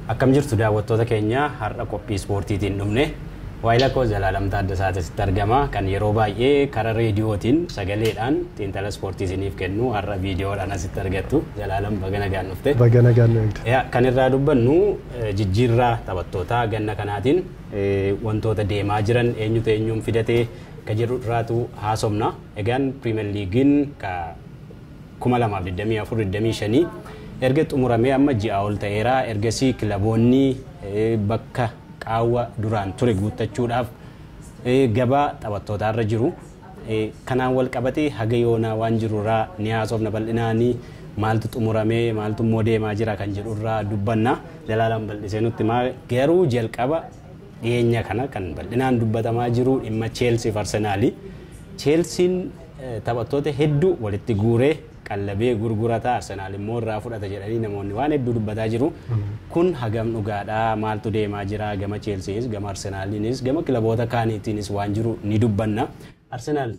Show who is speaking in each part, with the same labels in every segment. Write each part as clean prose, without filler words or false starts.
Speaker 1: Akkam jirtu daawwattoota keenya? Har'a qophii ispoortiitiin dhufne. Waayila koo Zalaalam Taaddasaa asitti argama. Kan yeroo baay'ee karaa reediyootiin sagaleedhaan xiinxala ispoortii isiniif kennu har'a viidiyoodhaan asitti argattu. Zalaalam, baga nagaan dhufte.
Speaker 2: Baga nagaan nu eegde.
Speaker 1: Kan irraa dubbannu jijjiirraa taphattootaa ganna kanaatiin wantoota deemaa jiran, eenyutu eenyuun fidatee ka jedhu irraatu haasofna. Egaan Piriimeer Liigiin ka 2024-25 erga xumuramee amma ji'a ol ta'eera. Ergasii kilaboonni bakka qaawwa duraan ture guuttachuudhaaf gabaa taphattootaa irra jiru. Kanaan wal qabatee haga yoonaa waan jirurraa ni haasofna bal'inaanii, maaltu xumuramee, maaltu immoo deemaa jira kan jedhurraa dubbanna. Zalaalam bal'isee nutti himaa. Garuu jalqaba dhiyeenya kana kan bal'inaan dubbatamaa jiru dhimma Cheelsii fi Arsenaali. Cheelsiin taphattoota hedduu walitti guuree qallabee gurgurataa, Arsenaal immoo irraa fudhata jedhanii namoonni waan hedduu dubbataa jiru. Kun hagam dhugaadhaa? Maaltu deemaa jira? Gama Cheelsiinis, gama Arsenaaliinis, gama kilaboota kaaniitiinis waan jiru ni dubbanna. Arsenaal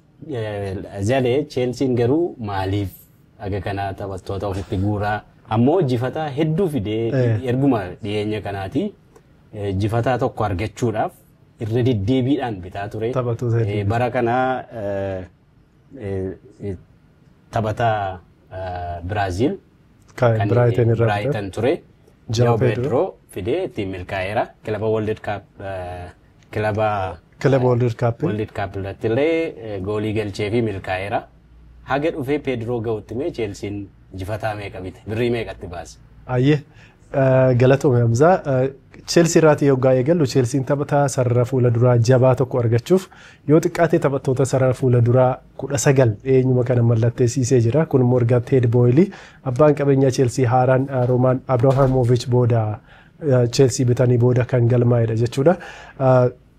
Speaker 1: jalee, Cheelsiin garuu maaliif haga kana taphattoota ofitti guuraa? Ammoo jifataa hedduu fidee erguma dhiyeenya kanaati jifataa tokko argachuudhaaf irra deddeebiidhaan bitaa ture.
Speaker 2: Taphattoota hedduu.
Speaker 1: Bara kana taphataa Biraaziil
Speaker 2: kan Biraayiten irraa
Speaker 1: Biraayiten ture.
Speaker 2: Joao
Speaker 1: Joao
Speaker 2: Pedro.
Speaker 1: Pedro fidee ittiin milkaa'eera. Kilaba World Cup, kilaba
Speaker 2: Kilaba World Cup.
Speaker 1: World Cup irratti illee goolii galchee fi milkaa'eera. Haga dhufee Pedro ga'utti mee Cheelsiin jifataa meeqa bite? Birrii meeqatti baase?
Speaker 2: Ayyee, galatoome Hamzaa. Cheelsii irraatii yoggaa eegallu, Cheelsiin taphataa sarara fuula duraa jabaa tokko argachuuf yoo xiqqaate taphattoota sarara fuula duraa 19 eenyuma kana mallatteessisee jira. Kun immoo erga Teed Booyilii, abbaan qabeenyaa Cheelsii haaraan Roomaan Abrahamovic booda Cheelsii bitanii booda kan galmaa'edha jechuudha.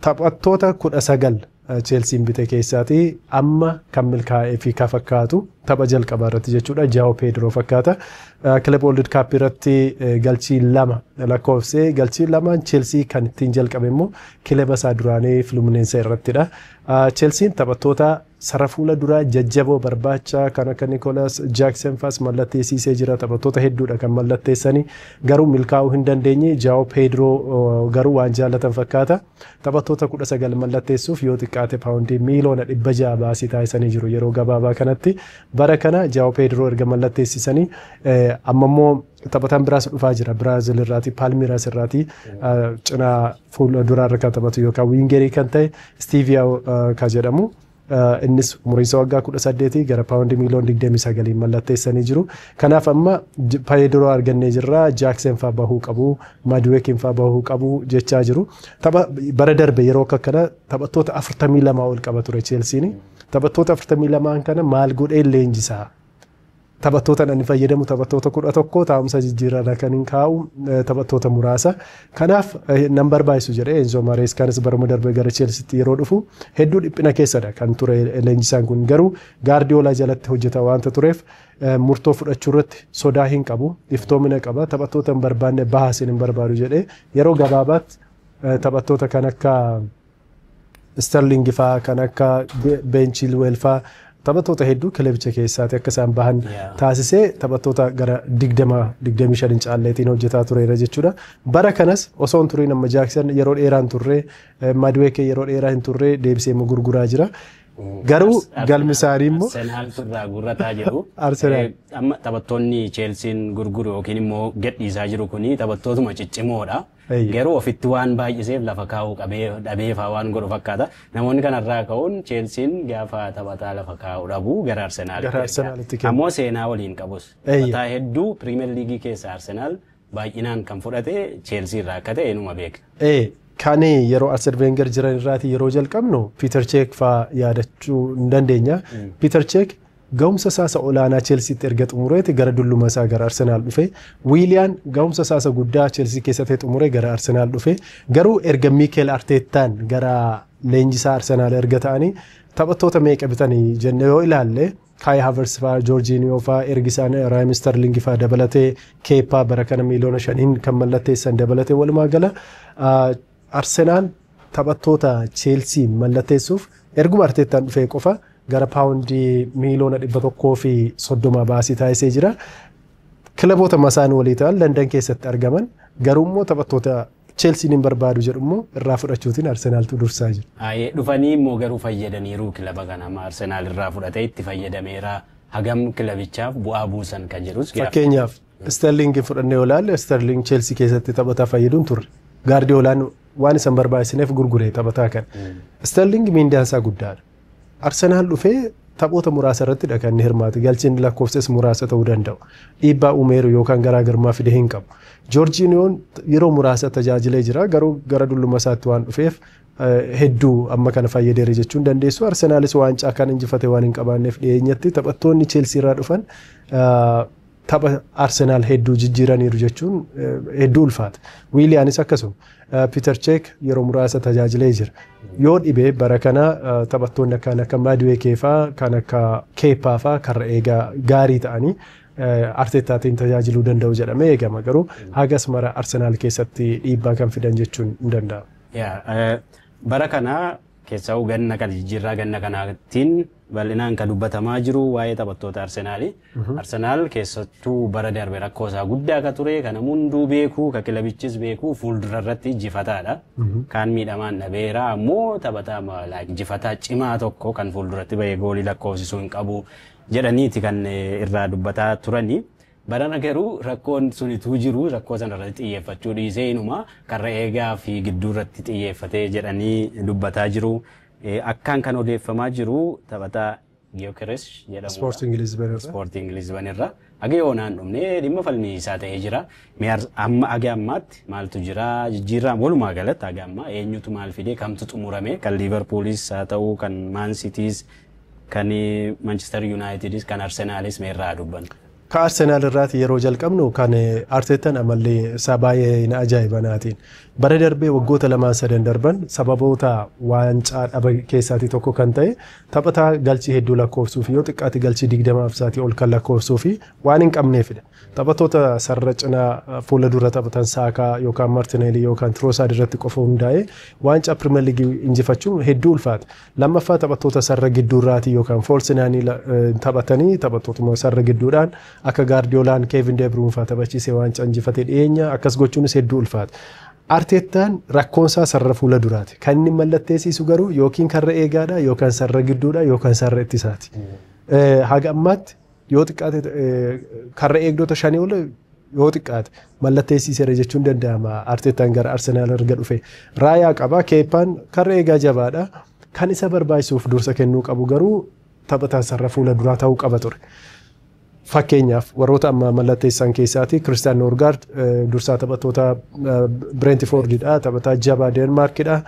Speaker 2: Taphattoota 19 Cheelsiin bite keessaatii amma kan milkaa'ee fi ka fakkaatu tapha jalqabaa irratti jechuudha. Jaao Pedro fakkaata. Kilaba World Cup irratti galchii lama lakkoofsee, galchii lamaan Cheelsii kan ittiin jalqabe immoo kilaba isaa duraanii Fluminense irrattidha. Cheelsiin taphattoota sarara fuula duraa jajjaboo barbaacha kan akka Nicolas Jackson fas mallatteessisee jira. Taphattoota hedduudha kan mallatteessanii, garuu milkaa'uu hin dandeenye. Jaao Pedro garuu waan jaallatan fakkaata. Taphattoota 19 mallatteessuuf yoo xiqqaate paawundii miiliyoona 600 baasii taasisanii jiru yeroo gabaabaa kanatti. Bara kana Jaao Pedro erga mallatteessisanii amma immoo taphataan biraas dhufaa jira. Biraazil irraatii, Paalmiiraas irraatii, cinaa fuula duraa irra kan taphatu yookaan wiingerii kan ta'e Stiiviyaa kan jedhamu. Innis umuriin isaa waggaa 18, gara paawundii miiliyoona 29 mallatteessanii jiru. Kanaaf amma Pedro argannee jirra, Jaaksen faa bahuu qabu, Maduweekin faa bahuu qabu jechaa jiru. Tapha bara darbe yeroo akka kana taphattoota 42 ol qaba ture Cheelsiin. Taphattoota 42 kana maal godhee leenjisaa? Taphattoota inni fayyadamu taphattoota 11, taa'umsa jijjiirraa kan hin kaa'u taphattoota muraasa. Kanaaf nan barbaachisu jedhee Enzo Marescaanis baruma darbe gara Cheelsiitti yeroo dhufu hedduu dhiphina keessadha kan ture leenjisaan kun, garuu Gaardiyoolaa jalatti hojjeta waanta tureef murtoo fudhachuu irratti sodaa hin qabu, iftoomina qaba. Taphattoota hin barbaanne bahasin hin barbaadu jedhee yeroo gabaabaatti taphattoota kan akka Sterling faa, kan akka Ben Chilwell faa, taphattoota hedduu kilabicha keessaati akka isaan bahan taasisee taphattoota gara 20, 25 caalleetiin hojjetaa tureera jechuudha. Bara kanas osoo hin turiin amma Jaaksan yeroo dheeraa hin turre, Madueke yeroo dheeraa hin turre deebisee immoo gurguraa jira. Garuu galmi isaanii immoo
Speaker 1: Arsenaaltu irraa gurrataa jiru.
Speaker 2: Arsenaal.
Speaker 1: Amma taphattoonni Cheelsiin gurguru yookiin immoo gadhiisaa jiru kuni taphattootuma ciccimoodha. Garuu ofitti waan baay'iseef lafa kaa'uu qabee dhabeefaa waan godhu fakkaata. Namoonni kanarraa ka'uun Cheelsiin gaafa taphataa lafa kaa'uu dhabu gara Arsenaalitti
Speaker 2: Gara
Speaker 1: erga.
Speaker 2: Arsenaalitti kenna.
Speaker 1: Ammoo seenaa waliin qabus. Taphataa hedduu Piriimeer Liigii keessa Arsenaal baay'inaan kan fudhate Cheelsii irraa akka ta'e inuma beekna.
Speaker 2: Kan yeroo Arsene Wenger jiran irraatii yeroo jalqabnu Peter Cech faa yaadachuu hin dandeenya. Peter Cech ga'umsa isaa olaanaa Chelseatti erga xumureeti gara dulluma isaa gara Arsenaal dhufe. Wiiliyaan ga'umsa isaa guddaa Chelsea keessatti xumure gara Arsenaal dhufe. Garuu erga Mikel Arteettaan gara leenjisaa Arsenaal erga ta'anii taphattoota meeqa bitanii jennee yoo ilaalle, Kai Havertz faa, Jorginho faa, ergi isaan Raheem Sterling faa dabalatee, Kepa bara kana miiliyoona 5n kan mallatteessan dabalatee, walumaa gala Arsenaal taphattoota Chelsea mallatteessuuf erguma Arteettaan dhufee qofa gara paawundii miiliyoona 130 baasii taasisee jira. Kilaboota masaan walii ta'an London keessatti argaman garuu immoo taphattoota Chelsiin hin barbaadu jedhu immoo irraa fudhachuutiin Arsenaaltu dursaa jira.
Speaker 1: Dhufanii immoo garuu fayyadaniiru kilaba kana amma Arsenaal irraa fudhatee itti fayyadameera, hagam kilabichaaf bu'aa buusan kan jedhus.
Speaker 2: Fakkeenyaaf Sterling fudhannee yoo ilaalle, Sterling Chelsea keessatti taphataa fayyaduun turre. Gaardiyoolaan waan isan barbaachisneef gurgure taphataa kana. Sterling miindaan isaa guddaadha. Arsenaal dhufee taphoota muraasa irrattidha kan inni hirmaate. Galchiin lakkoofsas muraasa ta'uu danda'u. Dhiibbaa uumeeru yookaan garaagarummaa fide hin qabu. Joorjiiniyoon yeroo muraasa tajaajilee jira, garuu gara dulluma isaatti waan dhufeef hedduu amma kana fayyadeera jechuun dandeessu. Arsenaalis waancaa kan injifate waan hin qabaanneef dhiyeenyatti taphattoonni Cheelsii irraa dhufan tapha Arsenaal hedduu jijjiiraniiru jechuun hedduu ulfaata. Wiiliyaanis akkasuma. Piiter Cheek yeroo muraasa tajaajilee jira. Yoo dhibee bara kana taphattoonni kan akka Madueke fa'aa, kan akka Keepaa fa'aa karra eegaa gaarii ta'anii Arteetaatiin tajaajiluu danda'u jedhamee eegama. Garuu hagas mara Arsenaal keessatti dhiibbaa kan fidan jechuun hin danda'amu.
Speaker 1: Bara kana keessaa ganna kana jijjiirraa ganna kanaatiin bal'inaan kan dubbatamaa jiru waa'ee taphattoota Arsenaali. Arsenaal keessattuu bara darbe rakkoo isaa guddaa ka ture, kan hunduu beeku, ka kilabichis beeku, fuuldura irratti jifataadha. Kaan miidhamaan dhabeera, ammoo taphataa jifataa cimaa tokko kan fuulduratti bahee goolii lakkoofsisuu hin qabu jedhaniiti kan irraa dubbataa turani. Barana garuu rakkoon sunituu jiru, rakkoo sana irratti xiyyeeffachuu dhiisee inuma karra eegaa fi gidduu irratti xiyyeeffatee jedhanii dubbataa jiru. Akkaan kan odeeffamaa jiru taphataa Gyökeres jedhamu.
Speaker 2: Sporting Lisbon irraa.
Speaker 1: Sporting Lisbon irraa. Aga yoonaan dhumnee dhimma falmii isaa ta'ee jira. Amma aga ammaatti maaltu jira? Jijjiirraa walumaa galatti aga ammaa eenyutu maal fidee, kamtu xumurame? Kan Liverpoolis haa ta'u, kan Man City's, kan Manchester Unitedis, kan Arsenaalis meerraa dubbanna.
Speaker 2: Ka Arsenaal irraati yeroo jalqabnu, kan Arteetaan amallee isaa baay'ee na ajaa'iba naatiin. Bara darbee waggoota lamaan sadan darban sababoota waancaa dhaba keessaatii tokko kan ta'e taphataa galchii hedduu lakkoofsuu fi yoo xiqqaate galchii 20f isaatii ol kan lakkoofsuu fi waan hin qabneefidha. Taphattoota sarara cinaa fuula dura taphatan Saakaa yookaan Martineelii yookaan Tiroosaad irratti qofa hundaa'ee waancaa Pirimeer Liigii injifachuun hedduu ulfaata. Lammaffaa taphattoota sarara gidduurraatii yookaan false nine taphatanii taphattootuma sarara gidduudhaan akka Gaardiyoolaan Keevin De Bruyne fa'aa taphachiisee waancaa injifatee dhiyeenya akkas gochuunis hedduu ulfaata. Arteettaan rakkoonsaa sarara fuula duraati. Kan inni mallatteessisu garuu yookiin karra eegaadha, yookaan sarara gidduudha, yookaan sarara ittisaati. Haga ammaatti yoo xiqqaate karra eegdota shanii ol yoo xiqqaate mallatteessiseera jechuun danda'ama Arteettaan gara Arsenaal erga dhufe. Raayaa qaba. Keeppaan karra eegaa jabaadha. Kan isa barbaachisuuf dursa kennuu qabu garuu taphataa sarara fuula duraa ta'uu qaba ture. Fakkeenyaaf warroota amma mallatteessan keessaati Kiristiyaan Noorgaard dursaa taphattoota Brentfordidha. Taphataa jabaa Deenmaarkidha.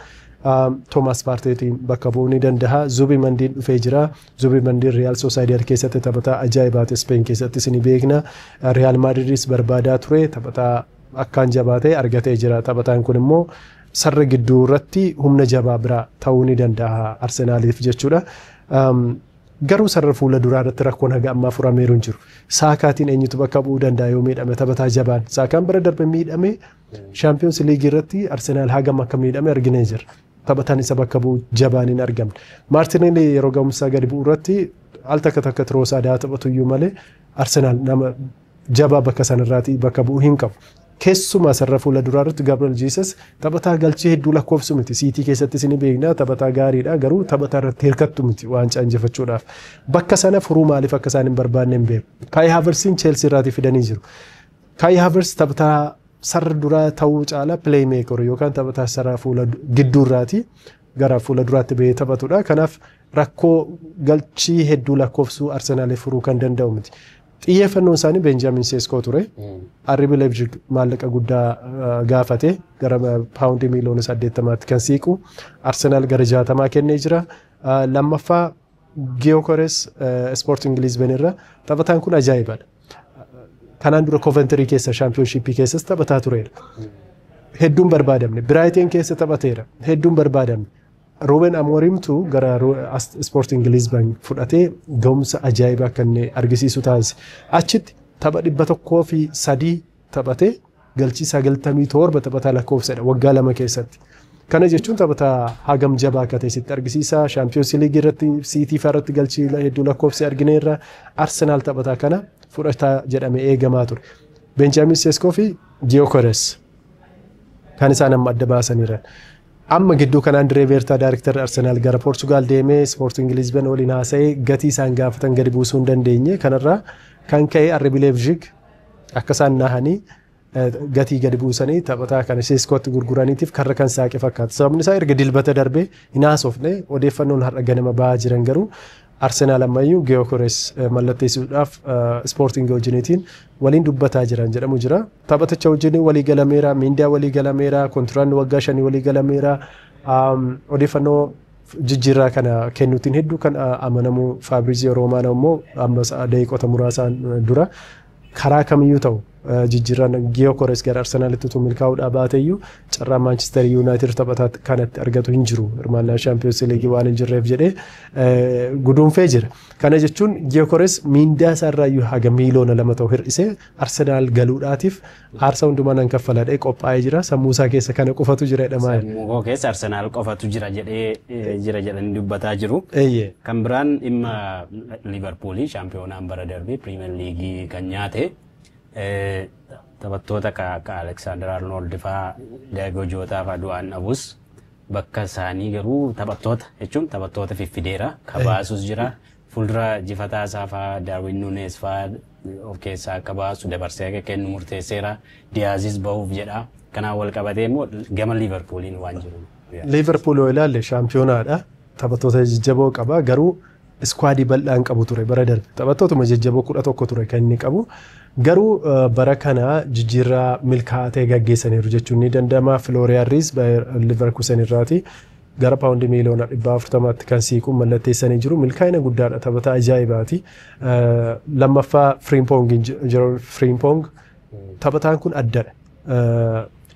Speaker 2: Toomaas Paarteetiin bakka bu'uu ni danda'a. Zubi Mandiin dhufee jira. Zubi Mandiin Riyaal Soosaayidad keessatti taphataa ajaa'ibaati. Speen keessattis ni beekna. Riyaal Maadridis barbaadaa ture. Taphataa akkaan jabaa ta'e argatee jira. Taphataan kun immoo sarara gidduu irratti humna jabaa biraa ta'uu ni danda'a Arsenaaliif jechuudha. Garuu sarara fuula duraa irratti rakkoon haga ammaa furameeru hin jiru. Saakaatiin eenyutu bakka bu'uu danda'a yoo miidhame taphataa jabaan? Saakaan bara darbe miidhame, Shaampiyoons Liigii irratti Arsenaal hagam akka miidhame arginee jira. Taphataan isa bakka bu'u jabaan hin argamne. Maartinelli yeroo ga'umsaa gadi bu'u irratti al takka takka Tiroosaad haa taphatu iyyuu malee Arsenaal nama jabaa bakka sanarraatii bakka bu'u hin qabu. Keessumaa sarara fuula duraa irratti Gabriel Jesus taphataa galchii hedduu lakkoofsu miti. Siitii keessattis ni beekna, taphataa gaariidha, garuu taphataa irratti hirkattu miti waancaa injifachuudhaaf. Bakka sana furuu maaliif akka isaan hin barbaanne hin beeku. Kai Havertziin Chelsea irraatii fidanii jiru. Kai Havertz taphataa sarara duraa ta'uu caala playmaker yookaan taphataa sarara fuula gidduurraati gara fuula duraatti bahee taphatudha. Kanaaf rakkoo galchii hedduu lakkoofsuu Arsenaaliif furuu kan danda'u miti. Xiyyeeffannoon isaanii Benjaamin Seeskoo ture. RB Leipzig maallaqa guddaa gaafate, gara paawundii miiliyoona 80tti kan siiqu. Arsenaal gara 60 kennee jira. Lammaffaa Gyökeres Sporting Lisbon irra, taphataan kun ajaa'ibadha. Kanaan dura Coventry keessa Championship keessas taphataa tureera. Hedduun barbaadamne. Brighton keessa taphateera. Hedduun barbaadamne. Ruben Amorimtu gara Sporting Lisbon fudhatee ga'umsa ajaa'ibaa akka inni argisiisu taasise. Achitti tapha 103 taphatee galchii 97 taphataa lakkoofsadha waggaa 2 keessatti. Kana jechuun taphataa hagam jabaa akka ta'e sitti argisiisa. Shaampiyoons Liigii irratti Siitii fa'aa irratti galchii hedduu lakkoofsee argineerra. Arsenaal taphataa kana fudhataa jedhamee eegamaa ture. Benjaamin Seeskoo fi Giyookores kan isaan amma adda baasaniiran. Amma gidduu kana Andiree Beertaa daayirektarri Arsenaal gara Poorchugaal deemee Ispoorting Lisbon waliin haasa'ee gatii isaan gaafatan gadi buusuu hin dandeenye. Kanarraa kan ka'e RB Leipzig akka isaan nahanii gatii gadi buusanii taphataa kana Seeskootti gurguraniitiif karra kan saaqe fakkaata. Sababni isaa erga dilbata darbee hin haasofne odeeffannoon har'a ganama ba'aa jiran garuu Arsenaal ammayyuu Giyookores mallatteessuudhaaf Ispoorting wajjiniitiin waliin dubbataa jiran jedhamu jira. Taphaticha wajjin walii galameera, miindaa walii galameera, kontiraanni waggaa 5 walii galameera. Odeeffannoo jijjiirraa kana kennuutiin hedduu kan amanamu Fabrizio Romano immoo amma daqiiqota muraasaan dura karaa kamiyyuu ta'u jijjiirraan Giyookores gara Arsenaalitti utuu milkaa'uudhaa baateyyuu carraa Maanchister Yuunaayitid taphataa kanatti argatu hin jiru. Hirmaannaa Shaampiyoons Liigii waan hin jirreef jedhee guduunfee jira. Kana jechuun Giyookores miindaa isaarraayyuu haga miiliyoona 2 ta'u hir'isee Arsenaal galuudhaatiif aarsaa hundumaa nan kaffaladhee qophaa'ee jira. Sammuu isaa keessa kana qofatu jira jedhamaa.
Speaker 1: Sammuu koo keessa Arsenaal qofatu jira jedhee jira jedhanii dubbataa jiru. Kan biraan dhimma Liivarpuulii shaampiyoonaan bara darbee Piriimeer Liigii kan nyaate taphattoota akka Aleksaandar Arnold fa'aa Diego Jota fa'aa du'aan dhabus bakka isaanii garuu taphattoota jechuun taphattoota fiffideera kabaasus jira. Fuuldura jifataa isaa fa'aa Darwin Nunes fa'aa of keessaa akka baasu dabarsee akka kennu murteesseera. Diyaazis bahuuf jedha. Kanaan wal qabatee immoo gama Liivarpuuliin waan jiru.
Speaker 2: Liivarpuul yoo ilaalle shaampiyonaadha. Taphattoota jajjaboo qaba garuu iskwaadii bal'aan qabu ture bara darbe. Taphattootuma jajjaboo 11 ture kan inni qabu. Garuu bara kana jijjiirraa milkaa'aa ta'e gaggeessaniiru jechuun ni danda'ama. Filooriyaal Riis Liivarkusen irraati gara paawundii miiliyoona 440tti kan siiqu mallatteessanii jiru. Milkaa'ina guddaadha, taphataa ajaa'ibaati. Lammaffaa Firimpong, Firimpong taphataan kun addadha.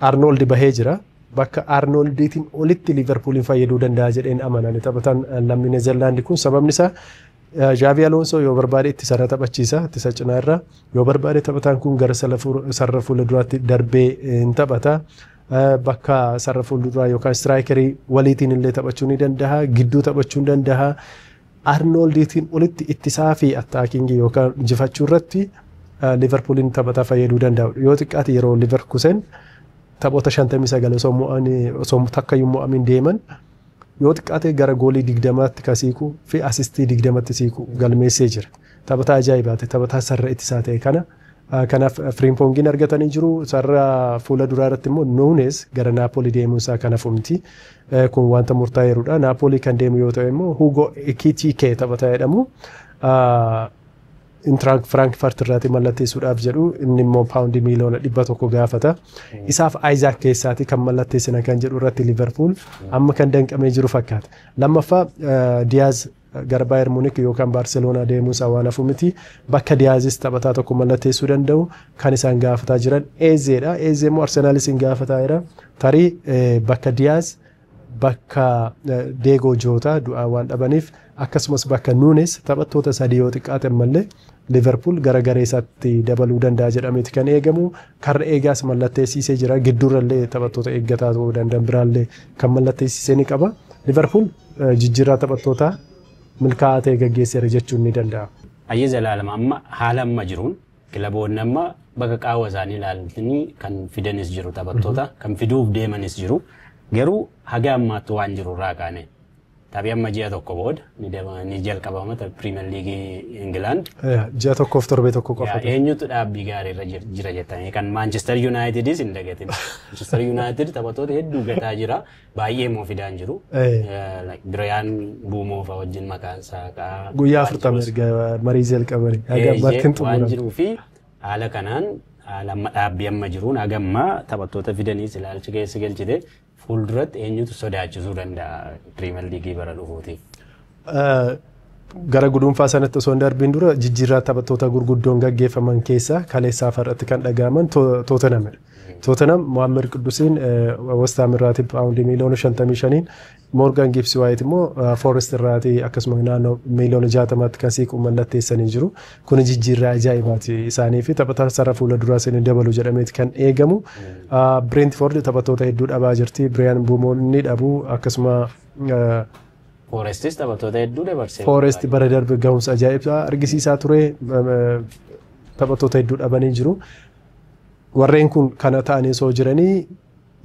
Speaker 2: Arnold bahee jira. Bakka Arnoldiitiin olitti Liivarpuuliin fayyaduu danda'a jedheen amanan taphataan lammii Neezerlaandi kun. Sababni isaa Jaavi Alonso yoo barbaade ittisa irra taphachiisa, ittisa cinaa irra yoo barbaade taphataan kun gara sarara fuula duraatti darbee hin taphata. Bakka sarara fuulduraa yookaan istiraayikarii waliitiin illee taphachuu ni danda'a, gidduu taphachuu ni danda'a. Arnoldiitiin olitti ittisaa fi attaakingii yookaan jifachuu irratti Liivarpuuliin taphataa fayyaduu danda'u. Yoo xiqqaate yeroo Liivarkusen taphoota 59 osoo takkayyuu mo'amiin deeman yoo xiqqaate gara goolii 20tti kan siiqu fi asistii 20tti siiqu galmeessee jira. Taphataa ajaa'ibaati. Taphataa sarara ittisaa ta'e kana. Kanaaf Firiimpoongiin argatanii jiru. Sarara fuula duraa irratti immoo Nuunes gara Naapoolii deemuun isaa kan hafu miti. Kun wanta murtaa'eerudha. Naapoolii kan deemu yoo ta'e immoo Hugo Ekitike taphataa jedhamu. Intraak Firaankifaart irraati mallatteessuudhaaf jedhu inni immoo paawundii miiliyoona 100 gaafata. Isaaf Isaac keessaati kan mallatteessina kan jedhu irratti Liivarpuul amma kan danqamee jiru fakkaata. Lammaffaa Diyaaz gara Baayern Muunik yookaan Baarseloonaa deemuu isaa waan hafu miti. Bakka Diyaazis taphataa tokko mallatteessuu danda'u kan isaan gaafataa jiran Eezeedha. Eezee immoo Arsenaalis hin gaafataa jira. Tarii bakka Diyaaz bakka Deegoo Joota du'aa waan dhabaniif akkasumas bakka Nuunes taphattoota sadii yoo xiqqaate ammallee Liivarpuul gara garee isaatti dabaluu danda'a jedhameeti kan eegamu. Karra eegaas mallatteessisee jira. Gidduurrallee taphattoota eeggataa ta'uu danda'an biraallee kan mallatteessisee ni qaba. Liivarpuul jijjiirraa taphattootaa milkaa'aa ta'e gaggeesseera jechuun ni danda'ama.
Speaker 1: Ayyee Zalaalama, amma haala amma jiruun kilaboonni amma bakka qaawwa isaanii ilaalanii kan fidanis jiru, taphattoota kan fiduuf deemanis jiru. Garuu haga ammaatti waan jiru irraa kaane taphii amma ji'a tokko booda ni jalqabama Piriimeer Liigii Ingilaand.
Speaker 2: Ji'a tokkoof torbee tokko qofa.
Speaker 1: Eenyutu dhaabbii gaarii irra jira jettanii kan Maanchister Yuunaayitidis hin dagatin. Maanchister Yuunaayitid taphattoota hedduu gataa jira. Baay'ee immoo fidaan jiru. Birayaan Buumoo fa'aa wajjin maqaan isaa ka'aa.
Speaker 2: Guyyaa 40 erga marii jalqabanii haga ammaatti hin
Speaker 1: Waan
Speaker 2: xumuramne.
Speaker 1: jiruu fi haala kanaan haala amma dhaabbii amma jiruun haga ammaa taphattoota fidaniis ilaalcha keessa galchite fuulduratti eenyutu sodaachisuu danda'a Piriimeer Liigii bara dhufuutiif?
Speaker 2: Gara guduunfaa sanatti osoo hin darbiin dura jijjiirraa taphattoota gurguddoon gaggeeffaman keessaa kaleessaa irratti kan dhaga'aman Tootenhamidha. Tootenham Mohaammed Quddusiin West Ham irraatii paawundii miiliyoona 55n, Moorgan Giibsi Waayit immoo Forest irraatii akkasuma naannoo miiliyoona 60tti kan siiqu mallatteessanii jiru. Kun jijjiirraa ajaa'ibaati isaanii fi taphataa sarara fuula duraa isin dabalu jedhameeti kan eegamu. Brentford taphattoota hedduu dhabaa jirti. Biriyaan Buumoon ni dhabu, akkasuma
Speaker 1: Forestis taphattoota hedduu dabarse.
Speaker 2: Forest bara darbe gahumsa ajaa'ibaa argisiisaa ture, taphattoota hedduu dhabanii jiru. Warreen kun kana ta'anii osoo jiranii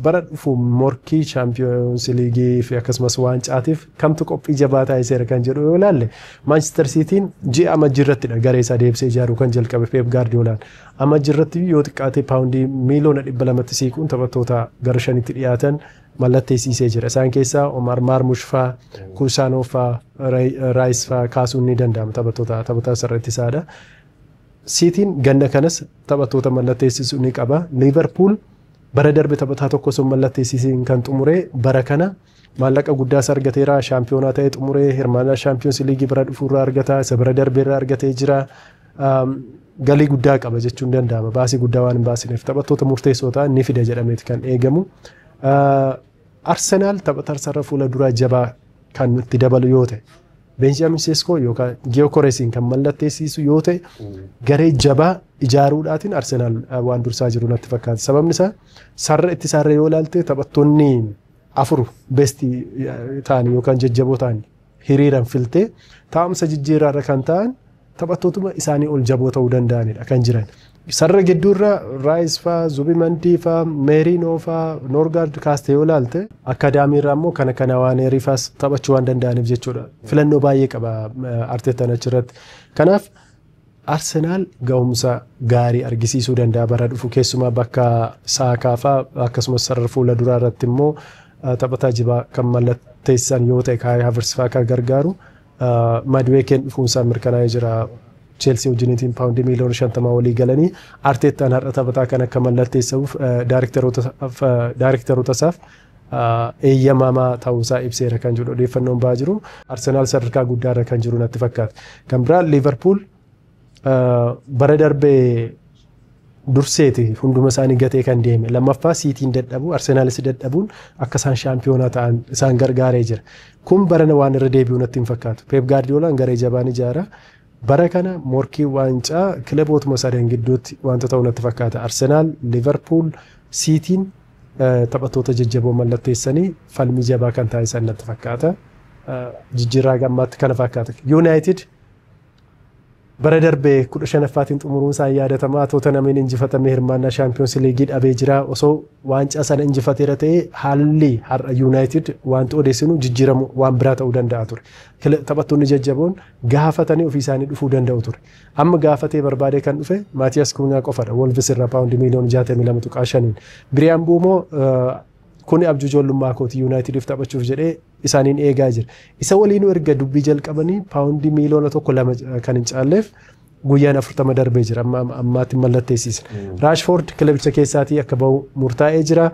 Speaker 2: bara dhufu morkii Chaampiyoons Liigii fi akkasumas waancaatiif kamtu qophii jabaa taasiseera kan jedhu yoo ilaalle, Maanchister Siitiin ji'a Amajjii irrattidha garee isaa deebisee ijaaruu kan jalqabe Peep Gaardiyoolaan. Amajjii irratti yoo xiqqaate paawundii miiliyoona 200tti siiquun taphattoota gara shanitti dhiyaatan mallatteessisee jira. Isaan keessaa Omar Marmush faa, Kusaanoo faa, Raayis faa kaasuun ni danda'ama, taphattoota taphataa sirriitti isaadha. Siitiin ganna kanas taphattoota mallatteessisuu ni qaba. Liiverpuul bara darbe taphataa tokko osoo mallatteessisiin kan xumure, bara kana maallaqa guddaas argateera. Shaampiyoonaa ta'ee xumuree hirmaannaa Shaampiyoons Liigii bara dhufuurraa argata. Isa bara darbeerraa argatee jira. Galii guddaa qaba jechuun danda'ama. Baasii guddaa waan hin baasineef taphattoota murteessoo ta'an ni fida jedhameeti kan eegamu. Arsenaal taphataa sarara fuula duraa jabaa kan itti dabalu yoo ta'e, Benjamin Sesko yookaan Giyokoresiin kan mallatteessisu yoo ta'e, garee jabaa ijaaruudhaatiin Arsenaal waan dursaa jiru natti fakkaata. Sababni isaa sarara ittisaarra yoo ilaalte taphattoonni afur bestii ta'an yookaan jajjaboo ta'an hiriiran filtee taa'umsa jijjiirraarra kan ta'an taphattootuma isaanii ol jaboo ta'uu danda'anidha kan jiran. Sarara gidduurra Raayis faa, Zubimandii faa, Meerinoo faa, Noorgaard kaastee yoo ilaalte, akkaadaamiirraa immoo kana kana waan faas taphachuu waan danda'aniif jechuudha. Filannoo baay'ee qaba Arteetaan achirratti. Kanaaf Arsenaal gahumsa gaarii argisiisuu danda'a bara dhufu, keessumaa bakka Saakaa faa akkasumas sarara fuula duraa irratti immoo taphataa jibaa kan mallatteessan yoo ta'e, Kaayi Havertz faa kan gargaaru. Maduweekeen dhufuunsaa mirkanaa'ee jira. Cheelsii wajjiniitiin paawundii miiliyoona 50 walii galanii Arteettaan har'a taphataa kan akka mallatteessuuf daarektaroota isaaf eeyyamamaa ta'uusaa ibseera kan jedhu odeeffannoon ba'aa jiru. Arsenaal sadarkaa guddaarra kan jiru natti fakkaata. Kan biraa Liiverpuul bara darbee durseeti hunduma isaanii gatee kan deeme. Lammaffaa Siitiin dadhabu, Arsenaalis dadhabuun akka isaan shaampiyoonaa ta'an isaan gargaaree jira. Kun barana waan irra deebi'u natti hin fakkaatu. Peep Gaardiyoolaan garee jabaan ijaara. Bara kana morkii waancaa kilabootuma sadan gidduutti wanta ta'u natti fakkaata. Arsenaal, Liverpool, Siitiin taphattoota jajjaboo mallatteessanii falmii jabaa kan taasisan natti fakkaata. Jijjiirraa gammaatti kana fakkaata. Yuunaayitid bara darbee 15ffaatiin xumuruun isaa yaadatamaa. Tootanamiin injifatamee hirmaannaa Shaampiyoons Liigii dhabee jira. Osoo waancaa sana injifateera ta'ee haalli har'a Yuunaayitid wanti odeessinu jijjiiramu waan biraa ta'uu danda'a ture. Taphattoonni jajjaboon gaafatanii ofii isaanii dhufuu danda'u ture. Amma gaafatee barbaadee kan dhufe Maatiyaas Kuunyaa qofadha. Wolves irraa paawundii miiliyoona 62.5n. Biriyaan Buumoo kuni abjuu ijoollummaa kooti Yuunaayitidiif taphachuuf jedhee isaaniin eegaa jira. Isa waliinuu erga dubbii jalqabanii paawundii miiliyoona 1 2 kan hin caalleef guyyaan 40 darbee jira, amma ammaatti mallatteessisa. Raashfoord kilabicha keessaatii akka bahu murtaa'ee jira.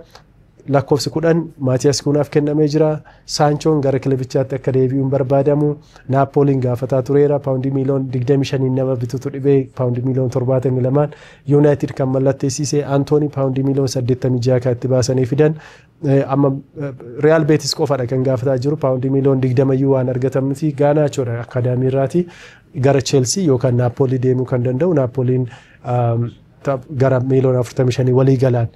Speaker 2: Lakkoofsi 10 Maatiyaas Kuunaaf kennamee jira. Saanchoon gara kilabichaatti akka deebi'uun barbaadamu. Naappooliin gaafataa tureera. Paawundii miiliyoona 25 nama bitutu dhibee paawundii miiliyoona 72n Yuunaayitid kan mallatteessise. Antoonii paawundii miiliyoona 86 kan itti baasanii fidan. Amma Real Betis qofadha kan gaafataa jiru, paawundii miiliyoona 20 iyyuu waan argatan miti. Gaanaachoodha akaadaamii irraati gara Chelsea yookaan Naappoolii deemuu kan danda'u. Naappooliin gara miiliyoona 45 walii galaan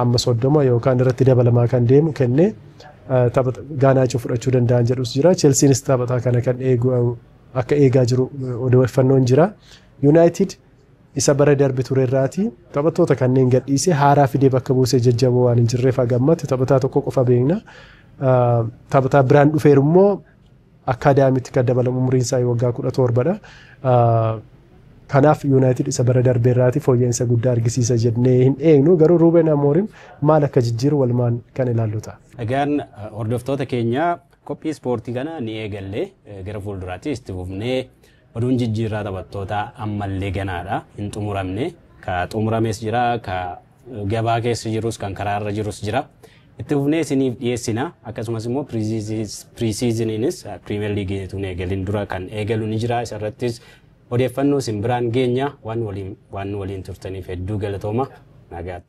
Speaker 2: amma 30 yookaan irratti dabalamaa kan deemu kennee Gaanaachoo fudhachuu danda'an jedhus jira. Chelsiinis taphataa kana kan eegu akka eegaa jiru odeeffannoon jira. Yuunaayitid isa bara darbe ture irraati taphattoota kanneen gadhiisee haaraa fidee bakka buusee jajjaboo waan hin jirreef hagammatti taphataa tokko qofa beekna. Taphataa biraan dhufeeru immoo akkaadaamiitti kan dabalamu umriin isaa waggaa 17dha. Kanaaf Yuunaayitid isa bara darbe irraati fooyya'insa guddaa argisiisa jennee hin eegnu, garuu Ruuben Amooriim maal akka jijjiiru walumaan kan ilaallu ta'a.
Speaker 1: Egaan hordoftoota keenya, qophii ispoortii kana ni eegallee, gara fuulduraatti itti fufnee oduun jijjiirraa taphattootaa ammallee ganaadha, hin xumuramne. Ka xumurames jira, ka gabaa keessa jirus, kan karaarra jirus jira. Itti fufnee isiniif dhiyeessina. Akkasumas immoo pre-seasoniinis Piriimeer Liigii tun eegalin dura kan eegalu ni jira. Isarrattis odeeffannoo isin biraan geenya. Waan waliin turtaniif hedduu galatooma. Nagaatti.